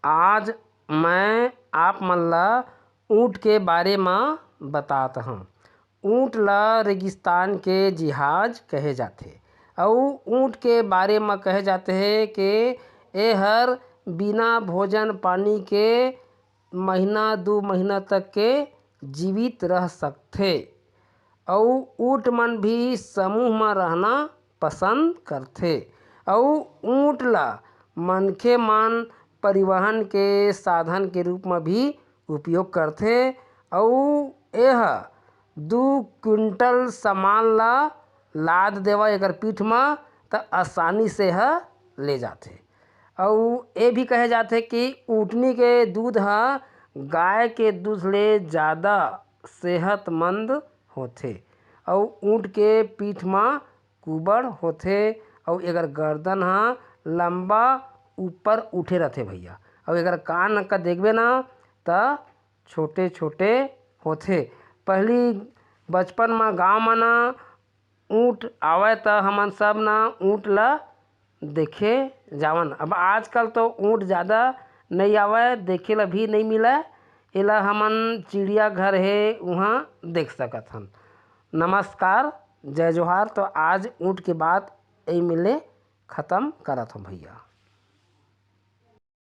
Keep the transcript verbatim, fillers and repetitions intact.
आज मैं आप मन ला ऊँट के बारे म बतात हँव। ऊँट ला रेगिस्तान के जिहाज कहे जाथे, अउ ऊँट के बारे म कहे जाथे के एहर बिना भोजन पानी के महीना दू महीना तक के जीवित रह सकथे। अउ ऊँट मन भी समूह म रहना पसंद करथे, अउ ऊँट ला मनखे मन परिवहन के साधन के रूप म भी उपयोग करथे, अउ एह दू क्विंटल सामान ला लाद देवा एकर पीठ म, त आसानी से ह ले जाथे। अउ ए भी कहे जाथे कि ऊँटनी के दूध ह गाय के दूध ले ज़्यादा सेहतमंद होथे, अउ ऊँट के पीठ म कुबड़ होथे, अउ एकर गर्दन ह लंबा ऊपर उठे रथे भैया। अउ एकर कान का देखबे ना, त छोटे छोटे होथे। पहली बचपन म गाँव म ना ऊँट आवय, त हमन सब ना ऊँट ला देखे जावन। अब आजकल तो ऊँट ज़्यादा नइ आवय, देखे ला भी नइ मिलय। एला हमन चिड़ियाघर हे, उहाँ देख सकत हन। नमस्कार, जय जोहार। तो आज ऊँट के बात एही मेर ले खतम करत हँव भैया।